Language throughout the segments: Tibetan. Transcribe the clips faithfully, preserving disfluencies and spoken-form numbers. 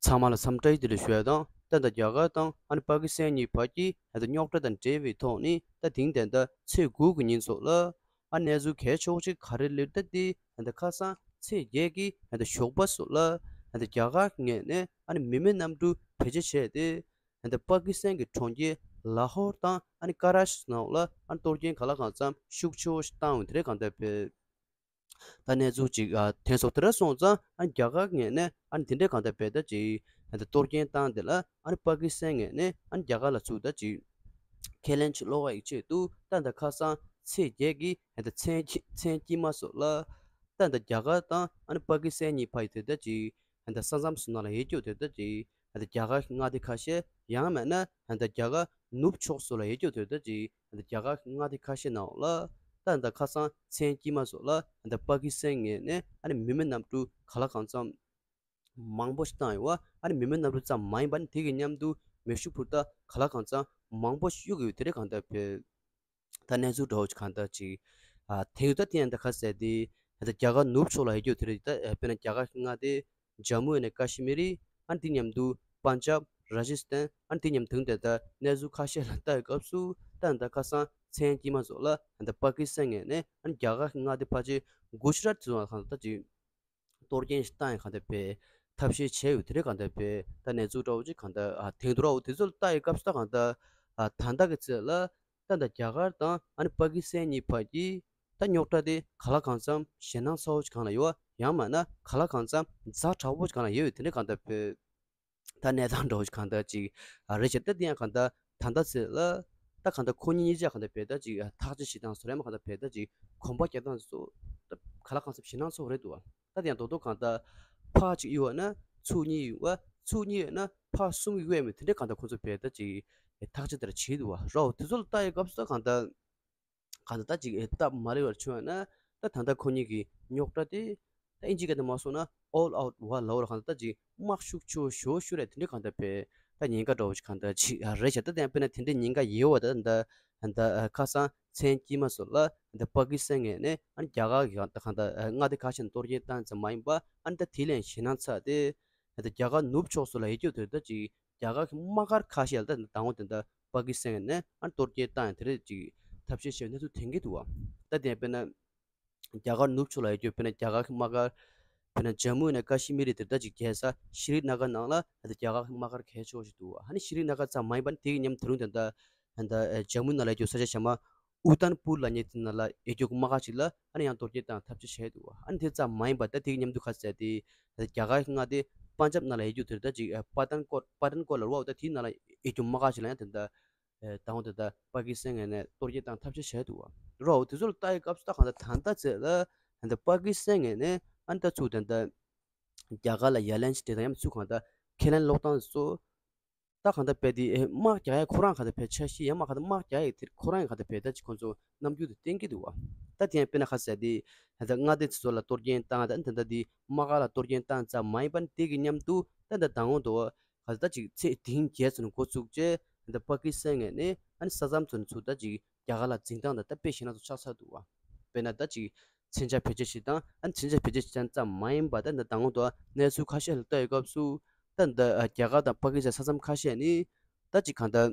ཚང་མ་ལ་འཚམས་འདྲི་བདེ་ལེགས་ཞུ་ཡ་དང་། ད་ལྟ་རྒྱ་གར་དང་ཨ་ནི་པ་ཀི་སི་ཐན་གཉིས་བར་གྱི་ད་ལྟ་རྙོག་དྲ་དང་འབྲེལ་བའི་ཐོག་ནས། ད་དེང་ད་ལྟ་ཚེས་དགུ་གི་ཉིན་སོགས་ལ་ཨ་གནས་ཚུལ་གལ་ཆེ་བོ་ཅིག་ག་རེ་སླེབས་ད་དེ། ད་ལྟ་ཁ་སང་ཚེས་བརྒྱད་ཀྱི་ད་ལྟ་ཞོགས་པ་སོགས་ལ་ད་ལྟ་རྒྱ་གར་ངོས་ནས་ཨ་ནི་མི་མེད་གནམ་གྲུ་བེད་སྤྱོད་བྱས་ཏེ། ད་ལྟ་པ་ཀི་སི་ཐན་གྱི་གྲོང་ཁྱེར་ལ་ཧོར་དང་ཨ་ནི་ཀ་ར་ཤི་ནང་ལ་ཨ་ནི་གཏོར་སྐྱོན་གང་ལ་གང་འཚམ་ཤུགས་ཆེ་བོ་ཞིག་བཏང་ཡོད་དེ་རེད། གང་ལྟར་བས། ད་གནས་ཚུལ་ཅིག་ཨ་ཐོན་སོང་། དེ་འདྲ་སོང་ཙང་ཨ་ནི་རྒྱ་གར་ངོས་ནས་ཨ་ནི་དེ་འདྲའི་གང་ལྟར་བས་ད་ཅིག་ཨ་ད་གཏོར་སྐྱོན་བཏང་དེ་ལ་ཨ་ནི་པ་ཀི་སི་ཐན་ངོས་ནས་ཨ་ནི་རྒྱ་གར་ལ་ཚུར་ད་ཅིག་ཁས་ལེན་ཅིག་སློག་ཡག་ཆེད་དུ། ད་ད་ཁ་སང་ཚེས་བརྒྱད་ཀྱི་ཨ་ད་མཚན་མཚན་དཀྱིལ་མ་སོགས་ལ་ད་ད་རྒྱ་གར་དང་ཨ་ནི་པ་ཀི་སི་ཐན་གཉིས་བར་དེ་ད་ཅིག་ཨ་ད་ས་མཚམས་སུ་ནང་ལ་ཡོད་རྒྱུ་དེ་ད་ཅིག་ཨ་ད་རྒྱ་གར་གྱི་མངའ་སྡེ་ཁ་ཤས། ཡང་མིན་ན་ཨ་ད་རྒྱ་གར་ནུབ་ཕྱོགས་སུ་ལ་ཡོད་རྒྱུ་དེ་ད་ཅིག་ཨ་ད་རྒྱ་གར་གྱི་མངའ་སྡེ་ཁ་ཤས་ནང་ལ་ད་ད་ཁ་སང་མཚན་དཀྱིལ་མ་སོགས་ལ་ཨ་ད་པ་ཀི་སི་ཐན་ངོས་ནས་ཨ་ནི་མི་མེད་གནམ་གྲུ་གང་ལ་གང་འཚམ་མང་པོ་ཞིག་བཏང་ཡོད་པ། ཨ་ནི་མི་མེད་གནམ་གྲུ་ཙམ་མ་ཡིན་པ་ནི་དེ་གི་མཉམ་དུ་མེ་ཤུགས་འཕུར་མདའ་གང་ལ་གང་འཚམ་མང་པོ་ཞིག་གཡུག་གི་ཡོད་དེ་རེད། གང་ལྟར་བས། ད་གནས་ཚུལ་འདྲ་བོ་ཅིག་གང་ལྟར་ཅིག་ཨ་ཐེངས་ད་དེ་ཡང་ད་ག་ཟེར་ཏེ། ད་རྒྱ་གར་ནུབ་ཕྱོགས་ལ་ཡོད་རྒྱུ་དེ་རེད། ད་དཔེར་ན་རྒྱ་གར་གྱི་མངའ་སྡེ་ཇམ་མུ་ནས་ཀ་ཤི་མིར། ཨ་ནི་དེ་མཉམ་དུ་པན་ཇབ། ར་ཇི་སི་ཐན། ཨ་ནི་དེ་མཉམ་དུ་ད་ལྟ་གནས་ཚུལ་ཁ་ཤས་ལ་ལྟ་བའི་སྐབས་སུ་ད་ད་ཁ་སང་མཚན་དཀྱིལ་མ་སོགས་ལ་ད་པ་ཀི་སི་ཐན་ངོས་ནས་ཨ་ནི་རྒྱ་གར་གྱི་མངའ་སྡེ་ཕལ་ཆེར་གུ་ཇི་རཱཏ་དེ་ཚོ་ལ་གང་ལྟར་ཅིག་གཏོར་སྐྱོན་ཞིག་བཏང་ཡང་གང་ལྟར་བས་ཐབས་ཤེས་བྱས་ཡོད་དེ་རེད། གང་ལྟར་བས་ད་གནས་ཚུལ་འདྲ་བོ་ཅིག་གང་ལྟར་ཨ་ཐེངས་དུ་ར་འོ་དེ་ཚོ་ལ་ལྟ་ཡི་སྐབས་སུ་ད་གང་ལྟར་ཨ་ད་ལྟ་གི་ཚེ་ལ་ད་ད་རྒྱ་གར་དང་ཨ་ནི་པ་ཀི་སི་ཐན་གཉིས་བར་གྱི་ད་རྙོག་དྲ་དེ་གང་ལ་གང་འཚམ་ཞེད་སྣང་ཚ་བོ་ཅིག་གང་ལ་ཡོད། ཡང་མིན་ན་གང་ལ་གང་འཚམ་ཛ་དྲག་པོ་ཅིག་གང་ལ་ཡོད་ཡོད་དེ་འདྲ་གང་ལྟར་བས། ད་གནས་སྟངས་འདྲ་བོ་ཞིག་གང་ལྟར་ཅིག་ཨ་རེད་ཤག་ད་དེ་ཡང་གང་ལྟར་ད་ལྟ་ཚེ་ལ་ད་གང་ལྟར་ཁོ་གཉིས་གཉིས་ཆ་གང་ལྟར་བས་ད་ཅིག་ཨ་ཐག་གཅོད་བྱེད་སྟངས་སུ་རེད་མ། གང་ལྟར་བས་ད་ཅིག་གོམ་པ་རྒྱག་སྟངས་སུ་ད་གང་ལ་གང་འཚམ་ཞེད་སྣང་ཚ་བོ་རེད་འདུག་བ། ད་དེ་ཡང་རྡོག་རྡོག་གང་ལྟར་ཕར་ཅིག་གཡུག་པ་ན་ཚུར་གཉིས་གཡུག་པ། ཚུར་གཉིས་གཡུག་ན་ཕར་གསུམ་གཡུག་ཡ་མེད། དེ་འདྲ་གང་ལྟར་ཁོ་ཚོ་བས་ད་ཅིག་ཐག་གཅོད་དེ་འདྲ་བྱེད་འདུག་བ། རོ་དེ་ཚོ་ལ་ལྟ་ཡི་སྐབས་སུ་ད་གང་ལྟར། གང་ལྟར་ད་ཅིག་ཨེ་སྟབས་མ་ལེགས་པར་བྱུང་བ་ན་ད་ད་ལྟ་ཁོ་གཉིས་ཀྱི་རྙོག་དྲ་དེ་ད་ཨིན་ཇི་སྐད་དུ་མ་སོང་ན་all out war ལབ་པ་ར། གང་ལྟར་ད་ཅིག་དམག་ཤུགས་ཆེ་བོ་ཞེ་པོ་ཞིག་རེད། དེ་འདྲ་གང་ལྟར་བས་ད་ཉེན་ཁ་འདྲ་བོ་ཞིག་གང་ལྟར་ཅིག་རེད་ཤག་ད་དེ་ཡང་དཔེར་ན་དེ་འདྲ་ཉེན་ཁ་ཡོད་པ་ད་ད་ད་ཁ་སང་མཚན་དཀྱིལ་མ་སོགས་ལ་ད་པ་ཀི་སི་ཐན་ངོས་ནས་ཨ་ནི་རྒྱ་གར་གྱི་གང་ལྟར་གང་ལྟར་མངའ་སྡེ་ཁ་ཤས་ནང་གཏོར་སྐྱོན་བཏང་ཙམ་མ་ཡིན་པ། ཨ་ནི་ད་དེ་ལས་ཞེད་སྣང་ཚ་སྟེ། ད་རྒྱ་གར་ནུབ་ཕྱོགས་སུ་ལ་ཡོད་རྒྱུ་དེ་ད་ཅིག་རྒྱ་གར་གྱི་དམག་སྒར་ཁ་ཤས་ལ་ད་ད་འོང་དེ་འདྲ་པ་ཀི་སི་ཐན་ནས་ཨ་གཏོར་སྐྱོན་བཏང་ཡང་དེ་རེད་ཅིག་ཐབས་ཤེས་བྱས་གནས་ཚུལ་ཐོན་གྱི་འདུག་བ། ད་དེ་དཔེར་ན་རྒྱ་གར་ནུབ་ཕྱོགས་ལ་ཡོད་རྒྱུ་དཔེར་ན་རྒྱ་གར་གྱི་དམག་སྒར་དཔེར་ན་ཇམ་མུ་ནས་ཀ་ཤི་མིར་དེ་ད་ཅིག་རྒྱལ་ས་ཤི་རི་ན་གར་ནང་ལ་ད་རྒྱ་གར་གྱི་དམག་སྒར་གལ་ཆེ་བོ་ཞིག་འདུག་བ། ཨ་ནི་ཤི་རི་ན་གར་ཙམ་མ་ཡིན་པ་ནི་དེ་གི་མཉམ་དུ་རུང་དེ་འདྲ་ད་ཇམ་མུ་ནང་ལ་ཡོད་རྒྱུ་ས་ཆ་ཆ་མ་ཨུ་ཏན་པུར་ལབ་མཁན་དེ་ནང་ལ་ཡོད་རྒྱུ་གི་དམག་སྒར་ཅིག་ལ་ཨ་ནི་ཡང་གཏོར་སྐྱོན་བཏང་ཐབས་ཤེས་བྱས་འདུག་བ། ཨ་ནི་དེ་ཙམ་མ་ཡིན་པ་ད་དེ་གི་མཉམ་དུ་ཁ་གསལ་ཏེ་ད་རྒྱ་གར་གྱི་མངའ་སྡེ་པན་ཇབ་ནང་ལ་ཡོད་རྒྱུ་དེ་ད་ཅིག་པ་ཏན་ཀོཊ་པ་ཏན་ཀོཊ་ལབ་ར་བ། ད་དེའི་ནང་ལ་ཡོད་རྒྱུ་དམག་སྒར་ཅིག་ལ་ཡང་དེ་འདྲ་ད་འོང་དེ་འདྲ་པ་ཀི་སི་ཐན་ངོས་ནས་གཏོར་སྐྱོན་བཏང་ཐབས་ཤེས་བྱས་འདུག་བ། རོ་དེ་ཚོ་ལ་ལྟ་ཡི་སྐབས་སུ་ད་གང་ལྟར་ད་ལྟ་ཚེ་ལ་ད་པ་ཀི་སི་ཐན་ངོས་ནས་ཨ་ནི་ད་ཚུར་དེ་འདྲ་རྒྱ་གར་ལ་ཡ་ལན་ཅིག་སྤྲད་དང་ཡང་ཚུར་གང་ལྟར་ཁས་ལེན་སློག་སྟངས་སུ། ད་གང་ལྟར་བས་དེ་དམག་རྒྱག་ཡ་ཁོ་རང་གང་ལྟར་བས་འཆར་གཞི་ཡང་མ་གང་ལྟར་དམག་རྒྱག་ཡ་དེ་ཁོ་རང་ཡང་གང་ལྟར་བས་ད་ཅིག་ཁོ་ཚོ་རྣམ་འགྱུར་དེ་བསྟན་གྱི་འདུག་བ། ད་དེ་ཡང་དཔེར་ན་ཁ་གསལ་དེ་ད་ལྟ་མངའ་སྡེ་ཚོ་ལ་གཏོར་སྐྱོན་བཏང་། ད་ད་ལྟ་དེ་དམག་སྒར་ལ་གཏོར་སྐྱོན་བཏང་ཙམ་མ་ཡིན་པ་དེ་གི་མཉམ་དུ་ད་ད་དང་པོ་དུ་གང་ལྟར་ད་ཅིག་ཚེས་བདུན་བརྒྱད་ཚོ་ནས་འགོ་བཙུགས་རྗེས་ད་ལྟ་པ་ཀི་སི་ཐན་ངོས་ནས་ཨ་ནི་ས་མཚམས་ཚོ་ནས་ཚུར་ད་ཅིག་རྒྱ་གར་ལ་འཛིན་སྟངས་ད་ད་དཔེ་ཞེད་སྣང་ཚ་ཆགས་ཚར་འདུག་བ། དཔེར་ན་ད་ཅིག་མཚོན་ཆ་བེད་སྤྱོད་བྱེད་སྟངས། ཨ་ནི་མཚོན་ཆ་བེད་སྤྱོད་བྱེད་སྟངས་ཙམ་མ་ཡིན་པ་ད་ད་དང་པོ་དུ་གནས་ཚུལ་ཁ་ཤས་ལ་ལྟ་ཡི་སྐབས་སུ་ད་ད་རྒྱ་གར་དང་པ་ཀི་སི་ཐན་ས་མཚམས་ཁ་ཤས་ནི་ད་ཅིག་གང་ལྟར་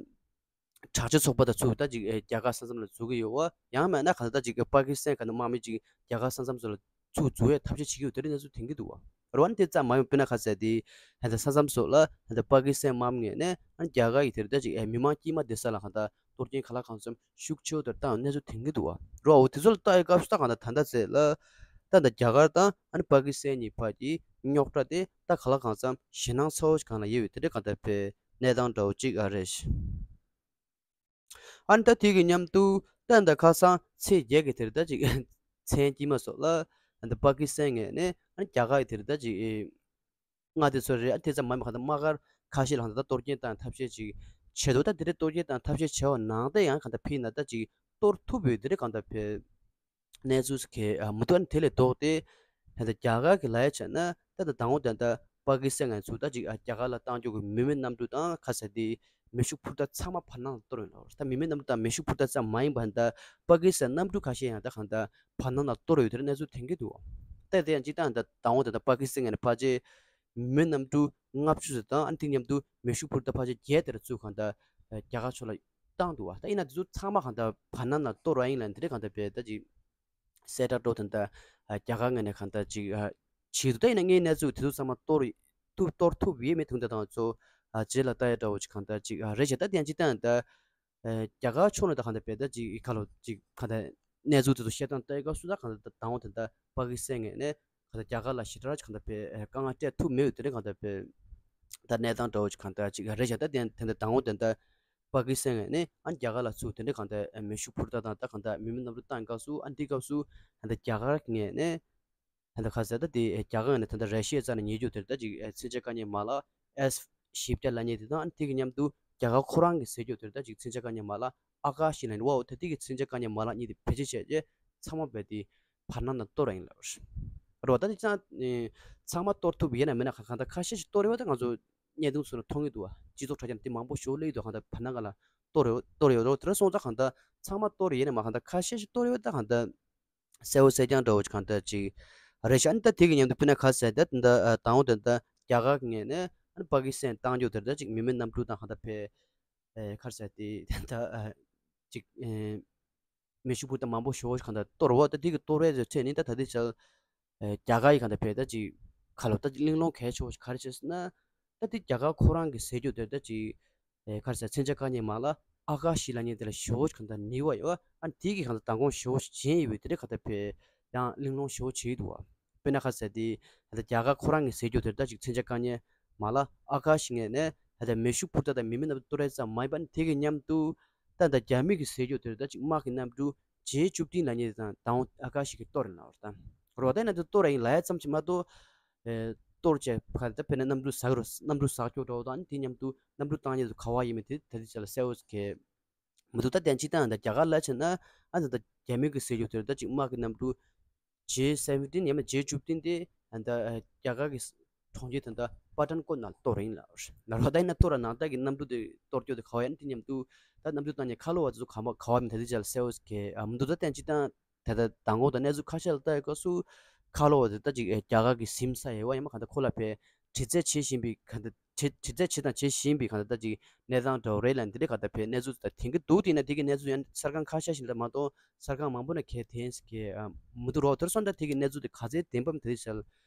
དྲག་ཆས་ཚོགས་པ་དང་ཚུར་ད་ཅིག་རྒྱ་གར་ས་མཚམས་ལ་འཛུལ་གྱི་ཡོད་པ། ཡང་མིན་ན་གང་ལྟར་ད་ཅིག་པ་ཀི་སི་ཐན་གང་ལྟར་དམག་མི་ཅིག་རྒྱ་གར་ས་མཚམས་སུ་ལ་ཚུར་འཛུལ་བའི་ཐབས་ཤེས་བྱེད་ཀྱི་ཡོད་དེ་འདྲའི་གནས་ཚུལ་ཐོན་གྱི་འདུག་བ། རོ་ཨ་ནི་དེ་ཙམ་མ་ཡིན་པ་དཔེར་ན་ཁ་གསལ་དེ་ད་ལྟ་ས་མཚམས་སོགས་ལ་ད་ལྟ་པ་ཀི་སི་ཐན་དམག་མི་ངོས་ནས་ཨ་ནི་རྒྱ་གར་གྱི་དེར་ད་ཅིག་མི་མང་དཀྱུས་མ་བསྡད་ས་ལ་གང་ལྟར་གཏོར་སྐྱོན་གང་ལ་གང་འཚམ་ཤུགས་ཆེ་བོ་དེར་བཏང་གནས་ཚུལ་ཐོན་གྱི་འདུག་བ། རོ་འོ་དེ་ཚོ་ལ་ལྟ་ཡི་སྐབས་སུ་ད་གང་ལྟར་ད་ལྟ་ཚེ་ལ་ད་ལྟ་རྒྱ་གར་དང་ཨ་ནི་པ་ཀི་སི་ཐན་གཉིས་བར་གྱི་རྙོག་དྲ་དེ་ད་གང་ལ་གང་འཚམ་ཞེད་སྣང་ཚ་བོ་ཞིག་གང་ལ་ཡོད་པའི་དེ་འདྲའི་གང་ལྟར་བའི་གནས་སྟངས་འདྲ་བོ་ཅིག་ཨ་རེད། ཨ་ནི་ད་དེ་གི་མཉམ་དུ་ད་ལྟ་ཁ་སང་ཚེས་བརྒྱད་ཀྱི་དེར་ད་ཅིག་མཚན་དཀྱིལ་མ་སོགས་ལ་ད་ལྟ་པ་ཀི་སི་ཐན་ངོས་ནས་ཨ་ནི་རྒྱ་གར་གྱི་དེར་ད་ཅིག་མངའ་སྡེ་ཚོ་རེད། ཨ་དེ་ཙམ་མ་ཡིན་པ་གང་ལྟར་དམག་སྒར་ཁ་ཤས་ལ་གང་ལྟར་གཏོར་སྐྱོན་བཏང་ཐབས་ཤེས་ཅིག་བྱེད་འདུག་ད་དེ་འདྲའི་གཏོར་སྐྱོན་བཏང་ཐབས་ཤེས་བྱས་པ་ནང་བཞིན་ཡང་གང་ལྟར་ཕྱིན་ན་ད་ཅིག་གཏོར་ཐུབ་པའི་དེ་འདྲའི་གང་ལྟར་བའི་གནས་ཚུལ་གྱི་མུ་མཐུད་དེ་ལས་ལྡོག་སྟེ། ད་ལྟ་རྒྱ་གར་གྱི་ལ་ཡ་བྱས་ན་ད་ལྟ་དང་པོ་ད་ལྟ་པ་ཀི་སི་ཐན་ང་ཚོ་ད་ཅིག་རྒྱ་གར་ལ་བཏང་རྒྱུ་གི་མི་མེད་གནམ་གྲུ་དང་ཁ་ཟེར་དེ་མེ་ཤུགས་འཕུར་མདའ་ཚང་མ་བར་སྣང་ལ་གཏོར་ཡོད་ལ། ད་མི་མེད་གནམ་གྲུ་དང་མེ་ཤུགས་འཕུར་མདའ་ཙམ་མ་ཡིན་པ་ད་པ་ཀི་སི་ཐན་གནམ་གྲུ་ཁ་ཤས་ཡང་ད་གང་ལྟར་བར་སྣང་ལ་གཏོར་ཡོད་དེ་འདྲའི་གནས་ཚུལ་ཐོན་གྱི་འདུག་ད་དེ་ཡང་སྤྱིར་བཏང་ད་དང་པོ་ད་ལྟ་པ་ཀི་སི་ཐན་ནས་ཕལ་ཆེར་མི་མེད་གནམ་གྲུ་ ལྔ་བཅུ་ཙམ་དང་། ཨ་ནི་དེ་མཉམ་དུ་མེ་ཤུགས་འཕུར་མདའ་ཕལ་ཆེར་བརྒྱད་དེ་འདྲ་ཚུར་གང་ལྟར་རྒྱ་གར་ཕྱོགས་ལ་བཏང་འདུག་བ། ད་ཡིན་ན་དེ་ཚོ་ཚང་མ་གང་ལྟར་བར་སྣང་ལ་གཏོར་བ་ཡིན་ལབ་ནས་དེ་འདྲ་གང་ལྟར་བས་ད་ཅིག་གསལ་བསྒྲགས་འགྲོ་དེ་འདྲ་རྒྱ་གར་ངོས་ནས་གང་ལྟར་ཅིག་བྱས་འདུག་ད་ཡིན་ན་ངའི་གནས་ཚུལ་དེ་ཚོ་ཚང་མ་གཏོར་ཐུབ་གཏོར་ཐུབ་ཡོད་མེད་དེ་འདྲ་དང་ཚོ་རྗེས་ལ་ལྟ་ཡ་འདྲ་བོ་ཅིག་གང་ལྟར་ཅིག་རེད་ཤག་ད་དེ་ཡང་ཅིག་ད་ཡིན་ད། རྒྱ་གར་ཕྱོགས་ནས་ད་གང་ལྟར་བས་ད་ཅིག་ཁ་ལོ་ཅིག་གང་ལྟར་གནས་ཚུལ་དེ་ཚོ་བཤད་སྟངས་ལྟ་སྐབས་སུ་ད་གང་ལྟར་དང་པོ་དེ་ད་པ་ཀི་སི་ཐན་ངོས་ནས་གང་ལྟར་རྒྱ་གར་ལ་ཞེ་དྲག་གང་ལྟར་བས་དཀའ་ངལ་སྤྲད་ཐུབ་མེད་དེ་འདྲ་གང་ལྟར་བས་ད་གནས་སྟངས་འདྲ་བོ་ཅིག་གང་ལྟར་ཅིག་རེད་བཞག་ད་དེ་དེ་འདྲ་དང་པོ་དེ་ད་པ་ཀི་སི་ཐན་ངོས་ནས་ཨ་རྒྱ་གར་ལ་ཚུར་དེ་འདྲ་གང་ལྟར་མེ་ཤུགས་འཕུར་མདའ་དང་ད་གང་ལྟར་མི་མེད་གནམ་གྲུ་བཏང་སྐབས་སུ་ཨ་འདི་སྐབས་སུ་གང་ལྟར་རྒྱ་གར་ངོས་ནས། ད་ལྟ་ཁ་ཟས་ད་དེ་རྒྱ་གར་ནས་ད་ལྟ་ར་ཤི་ཡའི་རྩ་ནས་ཉེ་རྒྱུ་དེར་ད་ཅིག་མཚོན་ཆ་བཀག་ཉར་མ་ལག་ཨེས་བཞི་བརྒྱ་ལབ་མཁན་དེ་དང་དེ་གི་མཉམ་དུ་རྒྱ་གར་ཁོ་རང་གི་ཟེར་རྒྱུ་དེར་ད་ཅིག་མཚོན་ཆ་བཀག་ཉར་མ་ལག་ཨ་ཀ་ཤི་ལབ་མཁན་དེ་འོ་ད་དེ་གི་མཚོན་ཆ་བཀག་ཉར་མ་ལག་གཉིས་དེ་བེད་སྤྱོད་བྱས་རྗེས་ཚང་མ་བས་དེ་བར་སྣང་ནང་གཏོར་ཡིན་ལབ་རེད། ད་དེ་ཚང་ཚང་མ་གཏོར་ཐུབ་ཡིན་ན་མིན་ན་གང་ལྟར་ཁ་ཤས་ཤིག་གཏོར་ཡོད་ད་ང་ཚོ་བརྙན་ཐུང་ཚོ་ལ་མཐོང་གི་འདུག་བ། སྤྱི་ཚོགས་དྲ་རྒྱ་ནས་དེ་མང་པོ་ཞིག་སླེབས་ཡོད་འདུག་གང་ལྟར་བར་སྣང་ག་ལ་གཏོར་ཡོད་གཏོར་ཡོད་རོགས་དེ་འདྲ་སོང་ཙང་གང་ལྟར་ཚང་མ་གཏོར་ཡིན་ན་མ་གང་ལྟར་ཁ་ཤས་ཤིག་གཏོར་ཡོད་ད་གང་ལྟར། གསལ་བོ་གསལ་རྐྱང་འདྲ་བོ་ཅིག་གང་ལྟར་ཅིག་རེད་ཤག་ཨ་ནི་ད་དེ་གི་མཉམ་དུ་དཔེར་ན་ག་ཟེར་ད་ད་ད་དང་པོ་དེ་ད་རྒྱ་གར་གི་ངོས་ནས་ཨ་ནི་པ་ཀི་སི་ཐན་བཏང་རྒྱུ་དེ་ད་ཅིག་མི་མེད་གནམ་གྲུ་དང་གང་ལྟར་ཕེ་ཨེ་ག་རེ་ཟེར་དེ་ད་ཅིག་ཨེ་མེ་ཤུགས་འཕུར་མདའ་མང་པོ་ཞེ་པོ་ཅིག་གང་ལྟར་གཏོར་བ་ད་དེ་གི་གཏོར་བའི་ཚེ་ནི་ད་ད་དེ་ཚལ་ཨེ་རྒྱ་གར་ཡི་གང་ལྟར་ཕེ་ད་ཅིག་ཁ་ལོ་ད་གླེང་སློང་གལ་ཆེ་བོ་ཞིག་ག་རེ་བྱས་ཟེར་ན། ད་དེ་རྒྱ་གར་ཁོ་རང་གི་ཟེར་རྒྱུ་དེ་ད་ཅིག་ཨེ་ག་རེ་ཟེར་མཚོན་ཆ་བཀག་ཉར་མ་ལག་ཨ་ཀ་ཤི་ལབ་མཁན་དེ་ལ་ཞེ་པོ་ཅིག་གང་ལྟར་ནུས་པ་ཡོད། ཨ་ནི་དེ་གི་གང་ལྟར་མདང་དགོང་ཞེ་པོ་ཅིག་བྱས་ཡོད་པའི་དེ་འདྲའི་གང་ལྟར་ཕེ་ཡང་གླེང་སློང་ཞེ་པོ་བྱས་ཡོད་འདུག་བ། དཔེར་ན་ག་རེ་ཟེར་དེ་ད་ལྟ་རྒྱ་གར་ཁོ་རང་གི་ཟེར་རྒྱུ་དེ་ད་ཅིག་མཚོན་ཆ་བཀག་ཉར་མ་ལག་ཨ་ཀ་ཤི་ངོས་ནས་ད་ལྟ་མེ་ཤུགས་འཕུར་མདའ་དང་མི་མེད་གནམ་གྲུ་གཏོར་ཡ་ཙམ་མ་ཡིན་པ་ཨ་ནི་དེ་གི་མཉམ་དུ་ད་ལྟ་རྒྱ་མི་གི་ཟེར་རྒྱུ་དེ་ད་ཅིག་དམག་གི་གནམ་གྲུ་ཇེ་བཅུ་བདུན་ལབ་མཁན་དེ་དང་དང་པོ་ཨ་ཀ་ཤི་གིས་གཏོར་ཡིན་ལབ་པ་རེད་ད། རེད་བ། ད་ཡིན་ན་དེ་གཏོར་ཡིན་ལབ་ཡ་ཙམ་ཞིག་མ་གཏོགས། ཨེ། གཏོར་བྱས་ཕར་ད་དཔེར་ན་གནམ་གྲུ་ཟག་རུ་གནམ་གྲུ་ཟག་སྐྱོ་འདྲ་བོ་དང་དེ་མཉམ་དུ་གནམ་གྲུ་བཏང་ཡས་དུ་ག་བ་ཡིན་མིན་དེ་ད་དེ་ཆ་ལ་གསལ་བོ་གལ་མི་འདུག་ད་དེ་སྤྱིར་བཏང་ད་རྒྱ་གར་ལ་བྱས་ན་ཨ་ད་ད་རྒྱ་མི་གི་ཟེར་རྒྱུ་དེར་ད་ཅིག་དམག་གི་གནམ་གྲུ་ཇེ་སེ་བེན་ཊིན་ཡང་མིན་ཇེ་བཅུ་བདུན་དེ་ད་རྒྱ་གར་གི་གྲོང་ཁྱེར་ད་ད་པ་ཐན་ཀོཊ་ནང་གཏོར་ཡིན་ལབ་ལབ་རོགས། ད་ཡིན་ན་གཏོར་ར་ནང་ད་གི་གནམ་གྲུ་དེ་གཏོར་རྒྱུ་དེ་ག་བ་ཡིན་དེ་མཉམ་དུ་ད་གནམ་གྲུ་བཏང་ནས་ཁ་ལོ་བ་ཚོ་ག་བ་ག་བ་མིན་ད་དེ་ཆ་ལ་གསལ་བོ་གལ་མི་འདུག་ད་དེ་སྤྱིར་བཏང་། ད་ལྟ་མདང་དགོང་དང་གནས་ཚུལ་ཁ་ཤས་ལ་ལྟ་ཡི་སྐབས་སུ་ཁ་ལོ་བ་དེ་ད་ཅིག་རྒྱ་གར་གྱི་གཟིམ་ས་ཡོད་བ་ཡིན་པ་གང་ལྟར་ཁོ་ལ་ཕེ་དྲི་རྩད་བྱེད་བཞིན་པའི་གང་ལྟར་དྲི་དྲི་རྩད་བྱེད་དང་བྱེད་བཞིན་པའི་གང་ལྟར་ད་ཅིག་གནས་སྟངས་འདྲ་བོ་རེད་ལ་འདི་འདྲའི་གང་ལྟར་ཕེ་གནས་ཚུལ་ད་དེང་གི་འདུག་དེ་ཡིན་ན་དེ་གི་གནས་ཚུལ་ཡང་གསར་ཁང་ཁ་ཤས་ཤིག་ལ་མ་གཏོགས་གསར་ཁང་མང་པོ་ན་གལ་དེ་ཡིན་ཟེར་གི་མི་འདུག་རོགས། དེར་སོང་ཙང་དེ་གི་གནས་ཚུལ་དེ་ག་ཚད་བདེན་པ་མིན་ད་དེ་ཆ་ལ་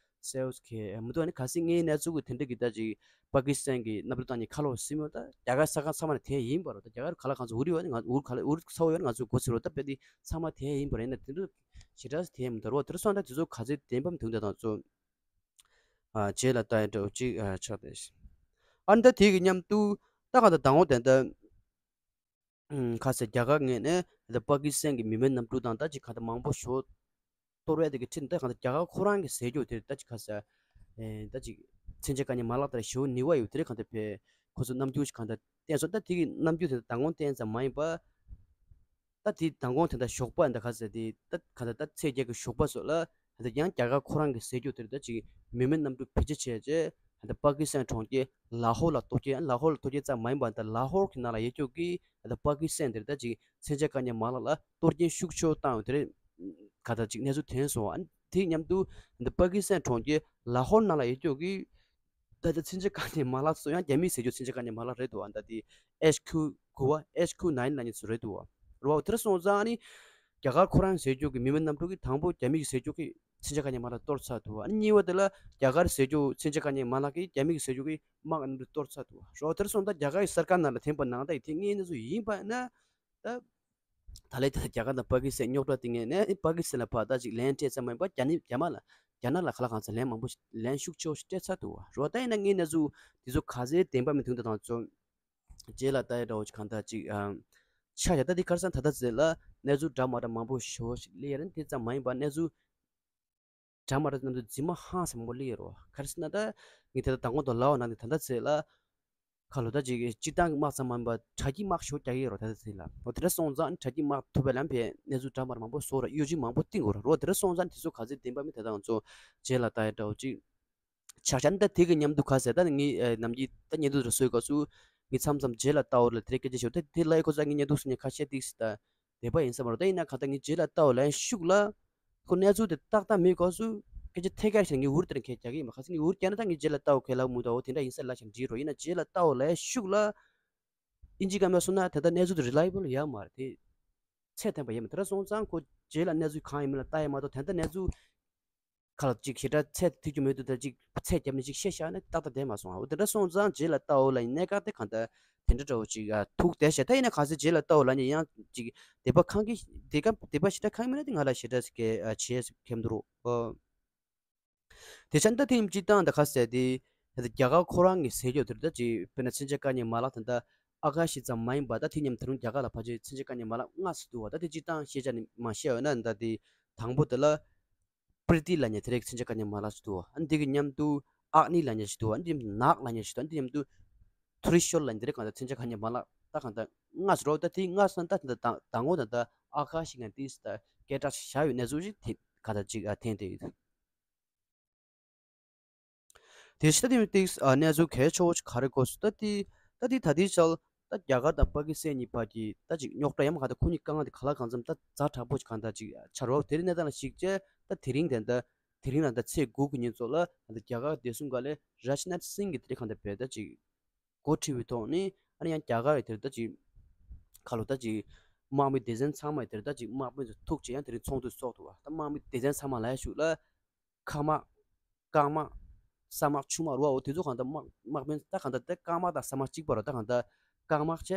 གསལ་བོ་གལ་མི་འདུག་ཨ་ནི་གལ་སྲིད་ངའི་གནས་ཚུལ་གི་དེ་འདྲ་གི་ད་ཅིག་པ་ཀི་སི་ཐན་གི་གནམ་གྲུ་བཏང་ནས་ཁ་ལོ་བ་ཟིན་ཡོད་ད་རྒྱ་གར་གསར་ཁང་ཚང་མ་ནས་དེ་ཡིན་པ་རོ། ད་རྒྱ་གར་ག་ལ་གང་ཚོ་འུར་ཡོད་ང་འུར་ག་ལ་འུར་ཚ་བོ་ཡོད་ང་ཚོ་གོ་ཚོད་རོ། ད་དཔེ་དེ་ཚང་མ་དེ་ཡིན་པ་རེད་ན་དེ་འདྲ་ཞེ་དྲག་དེ་མི་འདུག་རོ། དེར་སོང་ད་དེ་ཚོ་ག་ཚོད་བདེན་པ་མི་འདུག་ད་དང་ཚོ་ཨ་རྗེས་ལ་ལྟ་ཡ་འདྲ་བོ་ཅིག་ཨ་ཆགས་བསྡད་ཤག་ཨ་ནི་ད་དེ་གི་མཉམ་དུ་ད་ག་ད་དང་བོ་དེ་འདྲ། ཁ་སང་རྒྱ་གར་ངོས་ནས་ད་པ་ཀི་སི་ཐན་གྱི་མི་མེད་གནམ་གྲུ་དང་ད་ཅིག་ག་ད་མང་པོ་ཞོ་གཏོར་བའི་དེ་གི་ཁྲིད་ད་ག་ད་རྒྱ་གར་ཁོ་རང་གི་ཟས་རྒྱུ་དེ་ད་ཅིག་ཁ་སང་ད་ཅིག་མཚོན་ཆ་བཀག་ཉར་མ་ལག་དེར་ཞོ་ནི་བ་ཡོད་དེ་རེད། ག་ད་ཕེ་ཁོ་ཚོ་རྣམ་འགྱུར་ཞིག་ག་ད་བསྟན་སོང་། ད་དེ་གི་རྣམ་འགྱུར་དེ་ད་དང་པོ་བསྟན་ཙམ་མ་ཡིན་པ། ད་དེ་མདང་དགོང་དེ་འདྲ་ཞོགས་པ་འདི་ག་ཟེར་དེ་ད་ག་ད་ད་ཚེས་བརྒྱད་ཀྱི་ཞོགས་པ་སོགས་ལ་ད་ཡང་རྒྱ་གར་ཁོ་རང་གི་ཟས་རྒྱུ་དེར་ད་ཅིག་མི་མེད་གནམ་གྲུ་བེད་སྤྱོད་བྱས་རྗེས་ད་པ་ཀི་སི་ཐན་གྲོང་ཁྱེར་ལ་ཧོར་ལ་གཏོར་སྐྱོན། ལ་ཧོར་ལ་གཏོར་སྐྱོན་ཙམ་མ་ཡིན་པར་ད་ལ་ཧོར་གྱི་ནང་ལ་ཡོད་རྒྱུ་གི་ད་པ་ཀི་སི་ཐན་དེར་ད་ཅིག་མཚོན་ཆ་བཀག་ཉར་མ་ལག་ལ་གཏོར་སྐྱོན་ཤུགས་ཆེ་བཏང་ཡོད་དེ་རེད། ག་ད་ཅིག་གནས་ཚུལ་ཐོན་སོང་། ཨ་ནི་དེ་མཉམ་དུ་ད་པ་ཀི་སི་ཐན་གྲོང་ཁྱེར་ལ་ཧོར་ནང་ལ་ཡོད་རྒྱུ་གི་ད་ལྟ་མཚོན་ཆ་བཀག་ཉར་མ་ལག་སོ་ཡང་རྒྱ་མིས་ཟེར་རྒྱུ་མཚོན་ཆ་བཀག་ཉར་མ་ལག་རེད་འདུག་ཨ་ད་དེ་ཨེཆ་ཁུ་དགུ་བ་ཨེཆ་ཁུ་ནའིན་ལབ་མཁན་ཚོ་རེད་འདུག་རེད་བ། དེར་སོང་ཙང་ཨ་ནི་རྒྱ་གར་ཁོ་རང་ཟེར་རྒྱུ་གི་མི་མེད་གནམ་གྲུ་གི་དང་པོ་རྒྱ་མི་གི་ཟེར་རྒྱུ་གི་མཚོན་ཆ་བཀག་ཉར་མ་ལག་གཏོར་ཚར་འདུག་ཨ་ནི་གཉིས་པ་དེ་ལ་རྒྱ་གར་ཟེར་རྒྱུ་མཚོན་ཆ་བཀག་ཉར་མ་ལག་གི་རྒྱ་མི་གི་ཟེར་རྒྱུ་གི་དམག་གནམ་གྲུ་གཏོར་ཚར་འདུག་རེད་བ། དེར་སོང་ཙང་རྒྱ་གར་གྱི་གསར་ཁང་ནང་ལ་ཐོན་པ་ནང་ལྟར་ཡིན་དེ་དངོས་གནས་སུ་ཡིན་པ་ན་ད། ད་ལས་ད་རྒྱ་གར་དང་པ་ཀི་སི་ཐན་རྙོག་དྲ་དེ་ངས་ནས་པ་ཀི་སི་ཐན་ལ་ཕར་ད་ཅིག་ལན་སྤྲད་ཚར་མ་ཡིན་པ་རྒྱ་ནི་རྒྱ་མ་ལ་རྒྱ་ནག་ལ་ག་ལ་གང་ཚ་ལན་མང་པོ་ཞིག་ལན་ཤུགས་ཆེ་བོ་ཞིག་སྤྲད་ཚར་འདུག་བ། རོ་ད་ཡིན་ན་ངས་ནས་ཚུ་དེ་ཚོ་ག་ཚོད་བདེན་པ་མི་འདུག་ད་དང་ཚོ་རྗེས་ལ་ལྟ་ཡ་འདྲ་བོ་ཞིག་གང་ལྟར་ཅིག་ཨ་ཆ་བཞག་ད་དེ་ཁར་སང་ད་ལྟ་ཚེ་ལ་གནས་ཚུལ་འདྲ་མ་འདྲ་མང་པོ་ཞིག་ཞིག་སླེབས་ཡ་རེད། དེ་ཙམ་མ་ཡིན་པ་གནས་ཚུལ་འདྲ་མ་འདྲ་རྣམས་ཚོ་རྫུན་མ་ཧང་སང་མང་པོ་སླེབས་ཡོད་རེད་བ། ག་རེ་ཟེར་ན་ད་ངས་དེ་ལྟར་མདང་དགོང་དང་ལའོ་ནང་དེ་ད་ལྟ་ཚེ་ལ་ཁ་ལོ་ད་ཅིག་སྤྱིར་བཏང་གི་དམག་ཙམ་མ་ཡིན་པ་དྲ་རྒྱའི་དམག་ཞོ་རྒྱག་གི་ཡོད་རེད་ད་ལྟ་ཚེ་ལ། འོ་དེ་འདྲ་སོང་ཙང་དྲ་རྒྱའི་དམག་ཐུབ་པའི་ལམ་པའི་གནས་ཚུལ་འདྲ་མ་མང་པོ་བཟོ་ར་གཡོ་ཇུས་མང་པོ་བཏིང་དགོས་རེད་བ། དེ་འདྲ་སོང་ཙང་དེ་ཚོ་ག་ཚོད་བདེན་པ་མིན་དེ་དང་ཚོ་རྗེས་ལ་ལྟ་ཡ་འདྲ་བོ་ཅིག་ཆགས་ཤག་ད་དེ་གི་མཉམ་དུ་ག་ཟེར་ད་ངས་ནམ་རྒྱུན་ད་བརྙན་ཐུང་རེ་བཟོས་སྐབས་སུ་ངས་མཚམས་མཚམས་རྗེས་ལ་ལྟ་བར་ལ་དེ་རེ་སྐད་ཆ་ཤོར་ད་དེ་ལ་ཡི་ཁོ་ཚ་ངས་བརྙན་ཐུང་སུ་ཉན་ཁ་ཤས་ཏིག་སི་ད། དད་པ་ཡིན་ས་མ་རེད། ད་ཡིན་ན་གང་ལྟར་ངས་རྗེས་ལ་ལྟ་བ་ལ་ཡང་ཤུགས་ལ་ཁོ་གནས་ཚུལ་དེ་ཏག་ཏག་མེད་སྐབས་སུ་ སྐད་ཆ་ཐད་ཀར་བཤད་ངས་འུར་དེར་ཁས་རྒྱག་གི་ཡིན་པ། ཁ་སང་ངས་འུར་རྒྱག་ན་ད་ངས་རྗེས་ལ་ལྟ་འོ་ཁས་ལབ་མུ་ད་འོ་དེ་འདྲ་ཡིན་ས་ལ་ཞིག་འགྲིག་རོ། ཡིན་ན་རྗེས་ལ་ལྟ་འོ་ལ་ཤུགས་ལ་ཨིན་ཇི་སྐད་མ་སོང་ན་ད་ལྟ་གནས་ཚུལ་དེ་reliable་ཡོད་མ་རེད་དེ། ཚད་ལྡན་པ་ཡིན་མ་དེ་འདྲ་སོང་ཙང་ཁོ་རྗེས་ལ་གནས་ཚུལ་གང་ཡིན་མིན་ལ་ལྟ་ཡ་མ་གཏོགས་དེ་འདྲ་གནས་ཚུལ་ཁ་ལ་ཅིག་ཞེ་དྲག་ཚད་ཐིག་རྒྱུ་མེད་དུས་ད་ཅིག་ཚད་རྒྱབ་ནས་ཅིག་བཤད་བཞག་ན་ཏག་ཏག་བསྡད་མ་སོང་ཨ། འོ་དེ་འདྲ་སོང་ཙང་རྗེས་ལ་ལྟ་འོ་ལ་གནད་འགག་དེ་གང་ལྟར་དེ་འདྲ་འདྲ་བོ་ཅིག་ཨ་ཐུག་བསྡད་ཤག་ད་ཡིན་ན་ག་ཚོད་རྗེས་ལ་ལྟ་འོ་ལ་ནི་ཡང་ཅིག་དད་པ་ཁེངས་ཀྱི་དད་པ་དད་པ་ཞེ་དྲག་ཁེངས་མིན་ན་དེ་ང་ལ་ཞེ་དྲག་ཟེར་གི་ཨ་བྱས་ཁེམ་འདུག་རོ། ཨོ། དེ་ཆ་ད་ཐེངས་སྤྱི་བཏང་ད་ག་ཟེར་དེ་ད་ལྟ་རྒྱ་གར་ཁོ་རང་གི་ཟས་སྤྱོད་དེར་ད་ཅིག་དཔེར་ན་མཚོན་ཆ་བཀག་ཉར་མ་ལག་ད་ལྟ་ཨ་ཁ་ཤི་ཙམ་མ་ཡིན་པ་ད་དེ་མཉམ་ད་རུང་རྒྱ་གར་ལ་ཕལ་ཆེར་མཚོན་ཆ་བཀག་ཉར་མ་ལག་ལྔ་ཙམ་འདུག་བ། ད་དེ་སྤྱི་བཏང་ཤེས་བྱ་ནི་མ་བཤད་འོ་ན་ད་དེ་དང་པོ་དེ་ལ་པྲི་ཏི་ལབ་མཁན་དེ་རིགས་མཚོན་ཆ་བཀག་ཉར་མ་ལག་ཅིག་འདུག་བ། ཨ་འདི་གི་མཉམ་དུ་ཨག་ནི་ལབ་མཁན་ཅིག་འདུག་བ། ཨ་འདི་མཉམ་དུ་ནག་ལབ་མཁན་ཅིག་འདུག་བ། ཨ་འདི་མཉམ་དུ་ཐུ་རི་ཤོར་ལབ་མཁན་དེ་རིགས་གང་ལྟར་མཚོན་ཆ་བཀག་ཉར་མ་ལག་ད་གང་ལྟར་ལྔ་ཙམ་རོ། ད་དེ་ལྔ་ཙམ་ད་ད་ད་ངོ་ད་ད་ཨ་ཁ་ཤི་ང་ཏིས་ད་སྐད་གྲགས་ཤིག་བཞག་ཡོད་གནས་ཚུལ་ཞིག་དེ་གང་ལྟར་ཅིག་ཨ་འཐེན་བསྡད་ཡོད། དེ་ཕྱི་ད་དེ་ཏིག་ཨ་གནས་ཚུལ་གལ་ཆེ་བོ་ཅིག་ག་རེ་གོ་སོང་ད་དེ་ད་དེ་ད་དེ་ཆལ་ད་རྒྱ་གར་དང་པ་ཀི་སི་ཐན་གཉིས་བར་གྱི་ད་ཅིག་རྙོག་དྲ་ཡང་མ་ག་ད་ཁོ་གཉིས་དཀའ་ངལ་དེ་ག་ལ་གང་འཚམ་ད་ཛ་དྲག་པོ་ཅིག་གང་ད་ཅིག་ཆ་རོགས་དེ་རིང་གནས་སྟངས་ལ་གཞིགས་བྱས་ད་དེ་རིང་དེ་ད་དེ་རིང་ལ་ད་ཚེས་དགུ་གི་ཉིན་ཚོ་ལ་ད་རྒྱ་གར་བདེ་སྲུང་བཀའ་བློན་རཱཇ་ནཱཐ་སིང་གི་དེ་རིང་གང་ད་བས་ད་ཅིག་འགོ་ཁྲིད་པའི་ཐོག་ནས་ཨ་ནི་ཡང་རྒྱ་གར་ཡི་དེར་ད་ཅིག་ཁ་ལོ་ད་ཅིག་དམག་མི་སྡེ་ཚན་ཚང་མ་ཡི་དེར་ད་ཅིག་དམག་དཔོན་ཚོ་ཐུག་ཅིག་ཡང་དེ་རིང་ཚོགས་འདུ་ཚོགས་ཐུབ་བ། ད་དམག་མི་སྡེ་ཚན་ཚང་མ་ལ་ཡ་ཞུགས་ལ། ཁ་དམག་རྐང་དམག་ས་དམག་ཆུ་དམག་རུ་བ་འོ་དེ་ཚོ་གང་ལྟར་དམག་དམག་དཔོན་ད་གང་ལྟར་ད་རྐང་དམག་དང་ས་དམག་གཅིག་པ་རོ། ད་གང་ལྟར་རྐང་དམག་བྱས་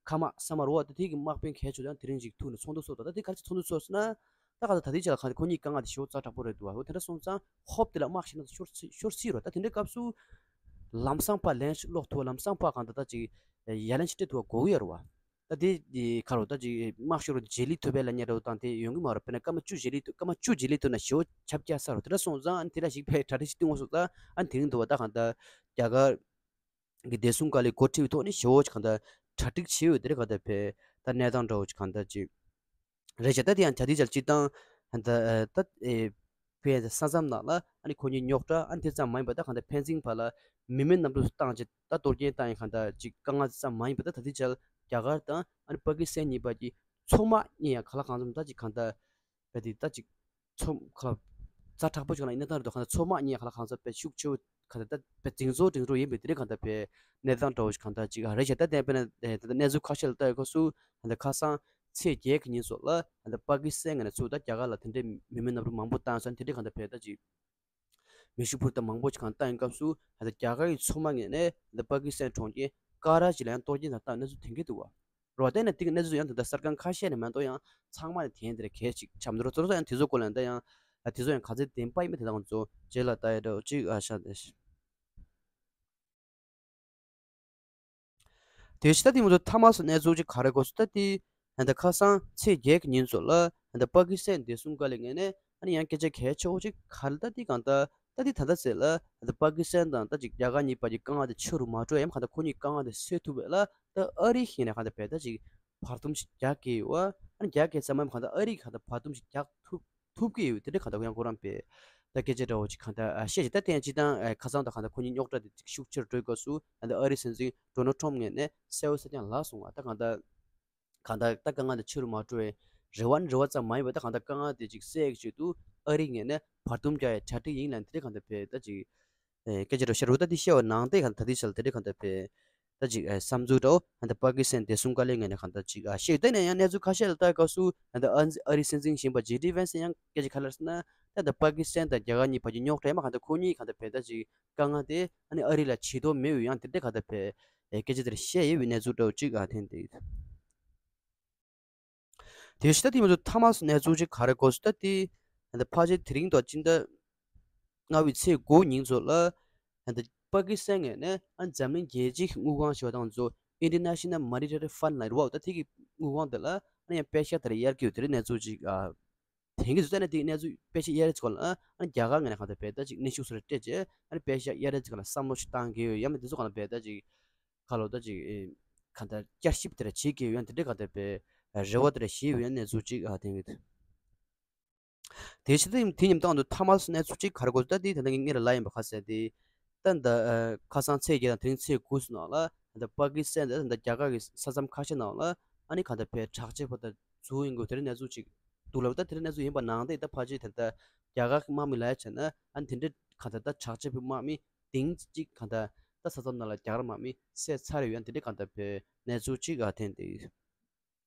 ཁ་དམག་ས་དམག་རུ་བ་དེ་དེ་གི་དམག་དཔོན་གལ་ཆེ་ཤོས་ཡང་དེ་རིང་ཅིག་ཐུག་ནས་ཚོགས་འདུ་ཚོགས་ད་ད་དེ་ག་རེ་ཚོགས་འདུ་ཚོགས་ཟེར་ན། ད་གང་ལྟར་ད་ལྟའི་ཆ་ལ་གང་ལྟར་ཁོ་གཉིས་དཀའ་ངལ་དེ་ཞེ་པོ་ཛ་དྲག་པོ་རེད་འདུག་བ། འོ་དེ་འདྲ་སོང་ཙང་ཧོབ་དེ་ལ་དམག་ཤིག་ན་ཤོར་སྲིད་ཤོར་སྲིད་རོ། ད་དེ་འདྲའི་སྐབས་སུ་ལམ་སང་ཕར་ལན་ཞིག་སློག་ཐུབ་བ། ལམ་སང་ཕར་གང་ལྟར་ད་ཅིག་ཡ་ལན་ཞིག་སྤྲད་ཐུབ་བ་དགོས་ཀྱི་ཡོད་རེད་བ། ད་དེ་ག་རོ་ད་ཅིག་དམག་ཤོར་བརྗེ་ལེན་ཐུབ་པའི་ལ་ཉེ་རོ་དང་དེ་ཡོང་གི་མ་རེད། དཔེར་ན་སྐར་མ་བཅུ་བརྗེ་ལེན་ཐུབ་སྐར་མ་བཅུ་བརྗེ་ལེན་ཐུབ་ན་ཞེ་པོ་ཆབ་རྒྱ་ས་རོ། དེ་འདྲ་སོང་ཙང་ཨ་ནི་དེ་འདྲ་ཞིག་ཕའི་གྲ་སྒྲིག་ཞིག་བཏིང་འོང་སོང་ཙང་ཨ་ནི་དེ་རིང་འདུག་བ། ད་གང་ལྟར་རྒྱ་གར་གི་བདེ་སྲུང་བཀའ་བློན་འགོ་ཁྲིད་པའི་ཐོག་ནས་ཞེ་པོ་ཅིག་གང་ལྟར་གྲ་སྒྲིག་བྱས་ཡོད་དེ་རེད། གང་ལྟར་ཕའི་ད་གནས་སྟངས་འདྲ་བོ་ཅིག་གང་ལྟར་ཅིག་རེད་ཤག་ད་དེ་ཡང་ད་དེ་ཅལ་སྤྱི་བཏང་ད་ད་ཨེ་ཕའི་ས་མཚམས་ནང་ལ་ཨ་ནི་ཁོ་གཉིས་རྙོག་དྲ་ཨ་ནི་དེ་ཙམ་མ་ཡིན་པ་ད་གང་ལྟར་ཕན་ཚུན་བར་ལ་མི་མེད་གནམ་གྲུ་བཏང་བྱས་ད་གཏོར་སྐྱོན་བཏང་ཡིན། གང་ལྟར་ཅིག་དཀའ་ངལ་ཙམ་མ་ཡིན་པ་ད་ད་དེ་ཅལ་རྒྱ་གར་དང་ཨ་ནི་པ་ཀི་སི་ཐན་གཉིས་བར་གྱི་མཚོ་དམག་གཉིས་ཡང་ག་ལ་གང་འཚམ་ད་ཅིག་གང་ལྟར་བས་དེ་ད་ཅིག་མཚོ་ཁ་ལ་ཛ་དྲག་པོ་ཅིག་ལ་གནས་སྟངས་རེད་འདུག་གང་ལྟར་མཚོ་དམག་གཉིས་ག་ལ་གང་འཚམ་བས་ཤུགས་ཆེ་བོ་གང་ལྟར་ད་བས་འཛིང་ཚོར་འཛིང་རོགས་ཡིན་པའི་དེ་རིང་གང་ལྟར་བས་གནས་སྟངས་འདྲ་བོ་ཞིག་གང་ལྟར་ཅིག་རེད་ཤག་ད་དེ་དཔེར་ན་ད་གནས་ཚུལ་ཁ་ཤས་ལ་ལྟ་ཡི་སྐབས་སུ་གང་ལྟར་ཁ་སང་ཚེས་བརྒྱད་ཀྱི་ཉིན་སོགས་ལ་གང་ལྟར་པ་ཀི་སི་ཐན་ངོས་ནས་ཚུར་ད་རྒྱ་གར་ལ་དེ་འདྲའི་མི་མེད་གནམ་གྲུ་མང་པོ་བཏང་སོང་། དེ་འདྲའི་གང་ལྟར་བས་ད་ཅིག་མེ་ཤུགས་འཕུར་མདའ་མང་པོ་ཞིག་གང་བཏང་ཡིན་སྐབས་སུ་ད་ལྟ་རྒྱ་གར་གྱི་མཚོ་དམག་ངོས་ནས་ད་ལྟ་པ་ཀི་སི་ཐན་གྲོང་ཁྱེར་ཀ་ར་ཅི་ལ་ཡང་གཏོར་སྐྱོན་དང་བཏང་གནས་ཚུལ་ཐོན་གྱི་འདུག་བ། རེད་བ། དེ་ནས་དེ་གི་གནས་ཚུལ་ཡང་ད་ལྟ་གསར་ཁང་ཁ་ཤས་ནས་མ་གཏོགས་ཡང་ཚང་མ་ནས་དེ་འདིར་གལ་ཅིག་ཆགས་མི་འདུག་དེ་ཚོ་ཡང་དེ་ཚོའི་སྐོར་ལ་ཡང་ད་ཡང་དེ་ཚོ་ཡང་ག་ཚོད་བདེན་པ་ཡིན་མིན་དེ་དག་ཚོ་རྗེས་ལ་ལྟ་ཡ་འདྲ་ཅིག་ཨ་ཤ་དེ། དེ་ཕྱི་ད་དེ་མ་གཏོགས་མཐའ་མ་སུ་གནས་ཚུལ་ཅིག་ག་རེ་གོ་སོང་ད་དེ་ད་ལྟ་ཁ་སང་ཚེས་བརྒྱད་ཀྱི་ཉིན་ཚོ་ལ་ད་ལྟ་པ་ཀི་སི་ཐན་བདེ་སྲུང་བཀའ་བློན་ངོས་ནས་ཨ་ནི་ཡང་སྐད་ཆ་གལ་ཆེ་བོ་ཅིག་ག་རེ་ད་དེ་གང་ལྟར་ད་དེ་ད་ལྟ་ཟེར་ལ་ད་ལྟ་པ་ཀི་སི་ཐན་དང་ད་ཅིག་རྒྱ་གར་གཉིས་བར་གྱི་དཀའ་ངལ་དེ་ཆེ་རུ་མ་འགྲོ་ཡ་ཡང་གང་ལྟར་ཁོ་གཉིས་དཀའ་ངལ་དེ་སེལ་ཐུབ་པ་ལ་ད་ཨ་རི་ཞིག་ནས་གང་ལྟར་བས་ད་ཅིག་བར་འདུམ་ཞིག་རྒྱག་གི་ཡོད་བ། ཨ་ནི་རྒྱག་གི་ཙམ་མ་གང་ལྟར་ཨ་རི་གང་ལྟར་བར་འདུམ་ཞིག་རྒྱག་ཐུབ་ཐུབ་ཀྱི་ཡོད་དེ་འདྲ་གང་ལྟར་ཡང་ཁོ་རང་པས་ད་སྐད་ཆ་འདྲ་བོ་ཅིག་གང་ལྟར་བཤད་ཅིག་ད་དེ་ཡང་སྤྱི་བཏང་ཁ་སང་དང་གང་ལྟར་ཁོ་གཉིས་རྙོག་དྲ་དེ་ཅིག་ཤུགས་ཆེ་རུ་འགྲོ་དགོས་སུ་ད་ལྟ་ཨ་རི་སྲིད་འཛིན་ཌོ་ནལ་ཊམ་ངོས་ནས་གསལ་བོ་གསལ་རྐྱང་ལབ་སོང་བ། ད་གང་ལྟར་གང་ལྟར་ད་དཀའ་ངལ་དེ་ཆེ་རུ་མ་འགྲོ་བའི་རེ་བ་ནི་རེ་བ་ཙམ་མ་ཡིན་པ་ད་གང་ལྟར་དཀའ་ངལ་དེ་ཅིག་སེལ་གྱི་ཆེད་དུ་ཨ་རི་ངོས་ནས་བར་འདུམ་རྒྱག་ཡའི་གྲ་སྒྲིག་ཡིན་ལབ་དེ་འདྲ་གང་ལྟར་བས་ད་ཅིག་སྐད་ཆ་འདྲ་བཤད་རུ་ད་དེ་བཤད་བ་ནང་དེ་གང་ལྟར་ད་དེ་བཤད་ལ་དེ་འདྲ་གང་ལྟར་བས། ད་ཅིག་ཨ་བསམ་ཚུལ་འདྲ་བོ་ད་ལྟ་པ་ཀི་སི་ཐན་བདེ་སྲུང་བཀའ་བློན་ངོས་ནས་གང་ལྟར་ཅིག་ཨ་བཤད་ཡོད། དེ་ནས་ཡང་གནས་ཚུལ་ཁ་ཤས་ལ་ལྟ་སྐབས་སུ་ད་ལྟ་ཨ་ཨ་རིའི་སྲིད་འཛིན་གཞོན་པ་ཇེ་ཌི་ཝན་སི་ཡང་སྐད་ཆ་ག་རེ་ཟེར་ན་ད་ལྟ་པ་ཀི་སི་ཐན་དང་རྒྱ་གར་གཉིས་བར་གྱི་རྙོག་དྲ་ཡང་མ་གང་ལྟར་ཁོ་གཉིས་གང་ལྟར་བས་ད་ཅིག་དཀའ་ངལ་དེ་ཨ་ནི་ཨ་རི་ལ་བྱེད་དོ་མེད་འོས་ཡང་དེ་འདྲ་གང་ལྟར་བས་སྐད་ཆ་དེར་བཤད་ཡོད་པའི་གནས་ཚུལ་འདྲ་བོ་ཅིག་ཨ་ཐོན་ཏེ་ཡོད། དེ་ཕྱི་ད་དེ་མ་གཏོགས་མཐའ་མ་སུ་གནས་ཚུལ་ཅིག་ག་རེ་གོ་སོང་ད་དེ་ད་ལྟ་ཕལ་ཆེར་དེ་རིང་དང་སྤྱི་ཟླ་ལྔ་པའི་ཚེས་དགུ་ཉིན་ཚོ་ལ་ད་ལྟ་པ་ཀི་སི་ཐན་ངོས་ནས་ཨ་འཛམ་གླིང་རྒྱལ་སྤྱིའི་དངུལ་ཁང་ཞེས་པ་དང་ཚོ་International Monetary Fund ལ་རུ་བ་ད་དེ་གི་དངུལ་ཁང་དེ་ལ་ཨ་ཡང་པེ་ཤག་དེར་གཡར་གྱི་ཡོད་དེ་རིང་གནས་ཚུལ་ཅིག་ཨ་དེང་གི་ཚོ་ད་ནས་དེ་གནས་ཚུལ་པེ་ཤག་གཡར་ཚོ་ལ་ཨ་རྒྱ་གར་ངོས་ནས་གང་ལྟར་བས་ད་ཅིག་གནོན་ཤུགས་སུ་རེ་སྤྲད་རྗེས་ཨ་པེ་ཤག་གཡར་ཚོ་ལ་བསམ་བློ་ཞིག་བཏང་གི་ཡོད་ཡང་མི་དེ་ཚོ་གང་ལ་བས་ད་ཅིག་ཁ་ལོ་ད་ཅིག་ཨེ་གང་ལྟར་བསྐྱར་ཞིབ་དེ་འདྲ་བྱེད་ཀྱི་ཡོད་ཡང་དེ་འདྲ་གང་ལྟར་བས་རེ་བ་དེ་འདྲ་བྱེད་ཀྱི་ཡོད་ཡང་གནས་ཚུལ་ཅིག་ཨ་དེང་གི་དེ་ཕྱི་དེ་དེ་ཉིན་དང་དུ་ཐ་མ་སུ་གནས་ཚུལ་ཅིག་ག་རེ་གོ་ད་དེ་ད་ལྟ་ངས་ལ་ཡིན་པ་ཁ་གསལ་དེ་ད་ད་ཁ་སང་ཚེས་བརྒྱད་དང་དེ་རིང་ཚེས་དགུ་སུ་ནང་ལ་ད་པ་ཀི་སི་ཐན་ད་ད་རྒྱ་གར་གྱི་ས་མཚམས་ཁ་ཤས་ནང་ལ་ཨ་ནི་གང་ལྟར་བས་དྲག་ཆས་པ་ད་འཛུལ་ཡིན་དགོས་དེ་རིང་གནས་ཚུལ་ཅིག་འདུག་ལབ། ད་དེ་རིང་གནས་ཚུལ་ཡིན་པ་ནང་དེ་ད་ཕལ་ཆེར་ད་ལྟ་ རྒྱ་གར་གྱི་དམག་མི་ལབ་ཡ་བྱས་ན་ཨ་ནི་དེ་འདྲའི་གང་ལྟར་ད་དྲག་ཆས་པའི་དམག་མི་ཏིང་གཅིག་གང་ལྟར་ད་ས་མཚམས་ནང་ལ་རྒྱ་གར་དམག་མི་བསད་ཚར་ཡོད་ཡ་དེ་འདྲའི་གང་ལྟར་བའི་གནས་ཚུལ་གཅིག་ཨ་ཐོན་བསྡད་ཡོད།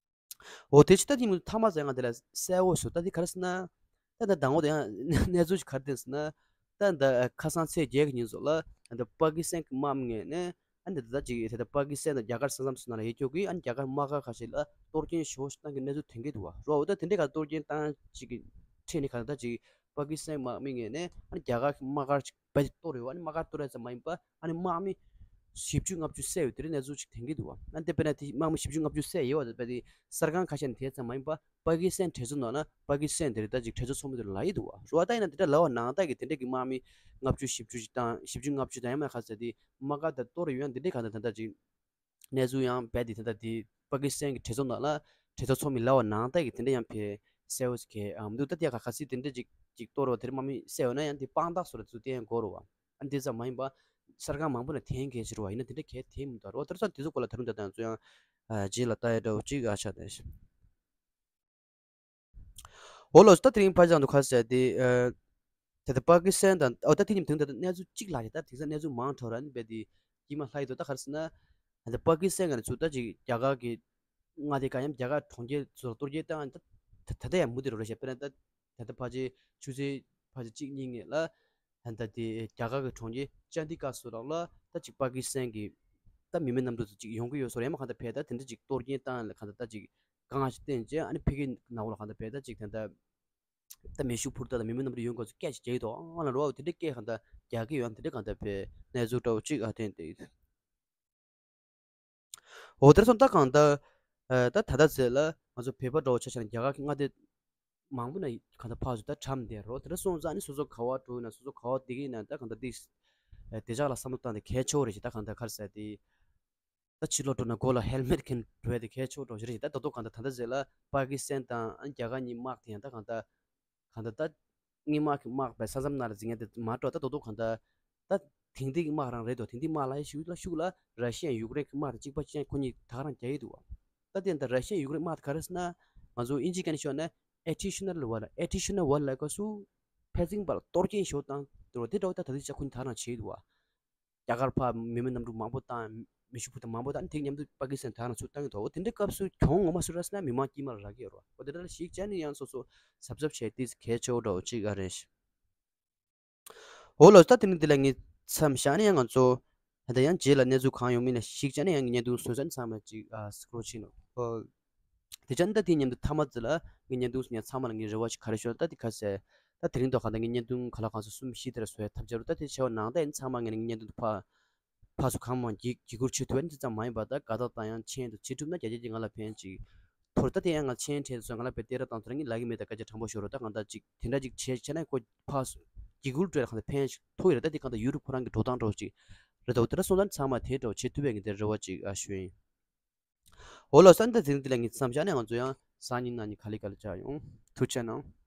འོ་དེ་ཕྱི་ད་དེ་མཐའ་མ་ཟེར་ང་དེ་ལ་གསལ་བོ་སོ་ད་དེ་ག་རེ་ཟེར་ན། ད་ད་དང་པོ་དེ་ཡང་གནས་ཚུལ་ཞིག་ག་རེ་བསྟན་ཟེར་ན། ད་ད་ཁ་སང་ཚེས་བརྒྱད་ཀྱི་ཉིན་སོགས་ལ་ད་པ་ཀི་སི་ཐན་གྱི་དམག་མི་ངོས་ནས་ཨ་ནི་ད་ད་ཅིག་དེ་ད་པ་ཀི་སི་ཐན་དང་རྒྱ་གར་ས་མཚམས་སུ་ན་ལ་ཡོད་ཀྱོག་གི་ཨ་ནི་རྒྱ་གར་དམག་སྒར་ཁ་ཤས་ལ་གཏོར་སྐྱོན་ཞེ་པོ་ཞིག་བཏང་གི་གནས་ཚུལ་ཐོན་གྱི་འདུག་བ་རོ། འོ་ད་དེ་འདྲའི་ག་གཏོར་སྐྱོན་བཏང་ཅིག་གི་ཁྲིད་ནས་ག་ད་ཅིག་པ་ཀི་སི་ཐན་དམག་མི་ངོས་ནས་ཨ་ནི་རྒྱ་གར་གྱི་དམག་སྒར་ཅིག་རྦད་དེ་གཏོར་ཡོད་པ། ཨ་ནི་དམག་སྒར་གཏོར་ཡ་ཙམ་མ་ཡིན་པ་ཨ་ནི་དམག་མི་བཞི་བཅུ་ལྔ་བཅུ་བསད་ཡོད་དེ་རིང་གནས་ཚུལ་ཅིག་ཐོན་གྱི་འདུག་བ། ཨ་ནི་དེ་དཔེར་ན་དེ་དམག་མི་བཞི་བཅུ་ལྔ་བཅུ་བསད་ཡོད་པ་དེ་གསར་ཁང་ཁ་ཤས་ནས་དེ་ཙམ་མ་ཡིན་པ་པ་ཀི་སི་ཐན་གྲོས་ཚོགས་ནང་ན་པ་ཀི་སི་ཐན་དེ་རིང་ད་ཅིག་གྲོས་ཚོགས་ཚོགས་མི་དེ་ལ་ཡི་འདུག་བ་རོ། ཨ་ད་ཡིན་ན་དེ་འདྲ་ལབ་པ་ནང་ལྟར་གྱི་དེ་འདྲ་གི་དམག་མི་ལྔ་བཅུ་བཞི་བཅུ་ཅིག་དང་བཞི་བཅུ་ལྔ་བཅུ་དང་ཡང་མིན་ན་ག་ཚད་དེ་དམག་སྒར་དེ་གཏོར་ཡོད་ཡང་དེ་འདྲའི་ག་ད་ད་ད་ཅིག་གནས་ཚུལ་ཡང་རྦད་དེ་ད་ལྟ་དེ་པ་ཀི་སི་ཐན་གྱི་གྲོས་ཚོགས་ནང་ལ་གྲོས་ཚོགས་ཚོགས་མི་ལབ་པ་ནང་ལྟར་གྱི་དེ་འདྲ་ཡང་ཕེ་གསལ་བོ་ཞིག་གས་ཨ་མི་འདུག་ད་ལྟ་ཡ་ག་ག་སྲིད་དེ་འདྲ་ཅིག་ཅིག་གཏོར་བ་དེར་དམག་མི་བསད་ཡོད་ན་ཡང་དེ་དཔང་རྟགས་སོགས་ལ་ཚུར་བསྟན་དགོས་རེད་བ། ཨ་འདི་ཙམ་མ་ཡིན་པ་གསར་ཁང་མང་པོ་ནས་འཐེན་གལ་ཆེ་རེད་བ། ཡིན་ན་དེ་འདྲ་གལ་འཐེན་མི་འདུག་རེད་བ། དེར་ས་དེ་ཚོ་སྐོར་ལ་ད་རུང་ད་ལྟ་ང་ཚོ་ཡང་རྗེས་ལ་ལྟ་ཡ་འདྲ་བོ་ཅིག་ཨ་ཆགས་བསྡད་ཤག་འོ་ལགས་སོ། ད་དེ་རིང་ཕར་ཚང་དུ་ཁ་གསལ་ཏེ། ཨ། དེ་ལྟར་པ་ཀི་སི་ཐན་དང་ཨོ་ད་དེ་ཉིན་དུང་ད་ལྟ་གནས་ཚུལ་གཅིག་ལ་ཡ་ད་དེང་སང་གནས་ཚུལ་མང་དྲགས་ར་ནི་རྦད་དེ་སྐྱིད་མ་ལྷ་ཡི་དོ་ད་ག་རེ་ཟེར་ན། དེ་ལྟར་པ་ཀི་སི་ཐན་ག་ནས་ཚུར་ད་ཅིག་རྒྱ་གར་གྱི་མངའ་སྡེ་ག་ཡམ་རྒྱ་གར་གྲོང་ཁྱེར་ཚུར་གཏོར་རྒྱག་བཏང་ད་ད་ད་ཡང་མུ་མཐུད་རོ་རེ་བྱས་དཔེར་ན་ད་ད་ལྟ་ཕལ་ཆེར་ཆུ་ཚོད་ཕལ་ཆེར་གཅིག་གཉིས་ངེས་ལ། ད་ལྟ་དེ་རྒྱ་གར་གྱི་གྲོང་ཁྱེར་ཅན་དི་ག་སུ་རང་ལ་ད་ཅིག་པ་ཀི་སི་ཐན་གྱི་ད་མི་མེད་གནམ་གྲུ་ཚོ་ཅིག་ཡོང་གི་ཡོད་སོ་རེད། ཡང་མ་གང་ལྟར་ཕེ་ད་དེ་འདྲ་ཅིག་གཏོར་སྐྱོན་བཏང་ལ་གང་ལྟར་ད་ཅིག་དཀའ་ངལ་ཞིག་བསྟན་རྗེས་ཨ་ནི་ཕ་གིའི་ནང་ལ་གང་ལྟར་ཕེ་ད་ཅིག་ད་ལྟ་ད་མེ་ཤུགས་འཕུར་མདའ་དང་མི་མེད་གནམ་གྲུ་ཡོང་དགོས་ཚུལ་སྐད་ཅིག་རྒྱག་གི་འདུག་ཨང་ལ་རོ་དེ་འདྲ་སྐད་གང་ལྟར་རྒྱག་གི་ཡོད་དེ་འདྲ་གང་ལྟར་ཕེ་གནས་ཚུལ་འདྲ་བོ་ཅིག་ཨ་ཐོན་ཏེ། འོ་དེར་སོང་ད་གང་ལྟར་ད་ད་ལྟ་ཟེར་ལ་ང་ཚོ་བོད་པ་འདྲ་བོ་ཆ་བཞག་ན་རྒྱ་གར་གྱི་མངའ་སྡེ་མང་པོ་ན་གང་ལྟར་ཕར་ཚུར་ད་གྲམ་བསྡད་རོ། དེ་འདྲ་སོང་ཙང་ཨ་ནི་སོ་སོ་ག་བ་འགྲོ་ཡིན་ན་སོ་སོ་ག་བ་བསྡད་ཀྱི་ཡིན་ན་ད་གང་ལྟར་འདི་བདེ་འཇགས་ལ་བསམ་བློ་བཏང་སྟེ་གལ་ཆེ་བོ་རེད་ཞེས་ད་གང་ལྟར་ག་རེ་ཟེར་དེ། ད་ཕྱི་ལོགས་འགྲོ་ན་མགོ་ལ་ཧེལ་མེད་གྱོན་འགྲོ་ཡ་དེ་གལ་ཆེ་བོ་འདྲ་བོ་ཞིག་རེད། ད་ད་དུང་གང་ལྟར་ད་ལྟ་ཟེར་ལ་པ་ཀི་སི་ཐན་དང་རྒྱ་གར་གཉིས་དམག་དེ་ཡང་ད་གང་ལྟར་གང་ལྟར་ད་དངོས་དམག་གི་དམག་པའི་ས་མཚམས་ནང་ལ་འཛིང་ཡ་དེ་མ་འགྲོ། ད་ད་དུང་གང་ལྟར་ད་དེང་དུས་ཀྱི་དམག་རང་རེད་དོ། དེང་དུས་དམག་ལ་ཤུགས་ལ་ཤུགས་ལ་ར་ཤི་ཡ་ཡུཀ་རེན་གྱི་དམག་དང་གཅིག་པ་གཅིག་རྐྱང་ཁོ་གཉིས་ད་ག་རང་རྒྱག་གི་འདུག་བ། ད་དེ་ད་ར་ཤི་ཡ་ཡུཀ་རེན་དམག་དེ་ག་རེ་ཟེར་ན་ང་ཚོ་དབྱིན་ཇིའི་སྐད་ནས་ཤོད་ན་attritional war ལ་attritional war ལབ་སྐབས་སུ་ཕར་ཕྱིན་པ་ལ་གཏོར་སྐྱོན་ཞེ་པོ་བཏང་འདུག་བ། དེ་འདྲ་བོ་ད་ད་དུང་ཅག་ཁོ་གཉིས་ད་ག་རང་བྱེད་ཀྱི་འདུག་བ། རྒྱ་གར་ཕར་མི་མེད་གནམ་གྲུ་མང་པོ་བཏང་། མེ་ཤུགས་འཕུར་མདའ་མང་པོ་བཏང་། དེ་མཉམ་དུ་པ་ཀི་སི་ཐན་དེ་ནང་ཚུར་བཏང་གི་འདུག་འོ་དེ་འདྲའི་སྐབས་སུ་གྱོང་ངོ་མ་སུ་རག་ཟེར་ན་མི་མང་དཀྱིལ་མ་ལ་རག་གི་ཡོད་རེད་བ། འོ་དེ་འདྲ་ཞིག་བྱས་ནས་ཡང་སོ་སོ་གཟབ་གཟབ་བྱས་ཏེ་གལ་ཆེ་བོ་འདྲ་བོ་ཅིག་ཨ་རེད། འོ་ལགས་སོ། ད་དེ་ནི་འདི་ལ་ངས་མཚམས་བཞག་ནས་ཡང་ང་ཚོ་ད་ལྟ་ཡང་རྗེས་ལ་གནས་ཚུལ་གང་ཡོང་མིན་ལ་གཞིགས་བྱས་ནས་ཡང་ངས་བརྙན་ཐུང་བཟོས་ཚར་ནས་ཚང་མ་ཅིག་ཨ་སྐོར་ཕྱིན་ནོ། འོ། དེ་བྱས་ནས་ད་དེ་མཉམ་དུ་མཐའ་མ་ཚོ་ལ་ངས་བརྙན་ཐུང་ཉན་ཚང་མ་ལ་ངའི་རེ་བ་ཞིག་ག་རེ་ཞུ་ན། ད་དེ་ག་ཟེར། ད་དེ་རིང་ཐོག་གང་ལྟར་ངས་བརྙན་ཐུང་ག་ལ་གང་ཚོ་གསུམ་བཞི་དེ་འདྲ་བཟོ་ཡ་ཐབས་བྱས་རུང་ད་དེ་བྱས་པ་ནང་ད་ཡིན་ཚང་མ་ངས་ངའི་བརྙན་ཐུང་དུ་ཕ་ཕར་ཚུར་གང་མང་འགྱིག་འགྱིག་སྐུར་བྱེད་ཐུབ་ཡ་ནི་དེ་ཙམ་མ་ཡིན་པ་ད་དགའ་རྟགས་བཏང་ཡང་མཆན་དུ་བྱེད་ཐུབ་ན་བརྒྱ་ཆ་བརྒྱ་ང་ལ་ཕན་ཅིག་ཐོར། ད་དེ་ཡང་ང་མཆན་འཕྲལ་དུ་སོང་ང་ལ་དཔེ་སྟེར་ར་བཏང་ཚོ་ར་ངས་ལབ་ཀྱི་མེད། ད་སྐད་ཆ་དྲང་པོ་ཤོད་རོགས། ད་གང་ལྟར་ཅིག་དེ་འདྲ་ཅིག་བྱས་བྱས་ན་ཁོ་ཕར་ཚུར་འགྱིག་སྐུར་སྤྲོད་ལ་གང་ལྟར་ཕན་ཞིག་ཐུག་ཡོད་རེད། ད་དེ་གང་ལྟར་ཡུ་ཊུབ་ཁོ་རང་གི་འགྲོ་སྟངས་འདྲ་བོ་ཅིག་རེད་དོ། དེ་འདྲ་སོང་ཙང་ཚང་མ་དེ་འདྲ་བོ་བྱེད་ཐུབ་པའི་གི་དེ་རེ་བ་ཅིག་ཨ་ཞུ་ཡིན། འོ་ལགས་སོ། ད་དེ་རིང་འདི་ལ་ངས་མཚམས་བཞག་ནས་ང་ཚོ་ཡང་སང་ཉིན་གནངས་ཉིན་ག་ལེ་ག་ལེ་བཅར་ཡོང་། ཐུགས་རྗེ་གནང་།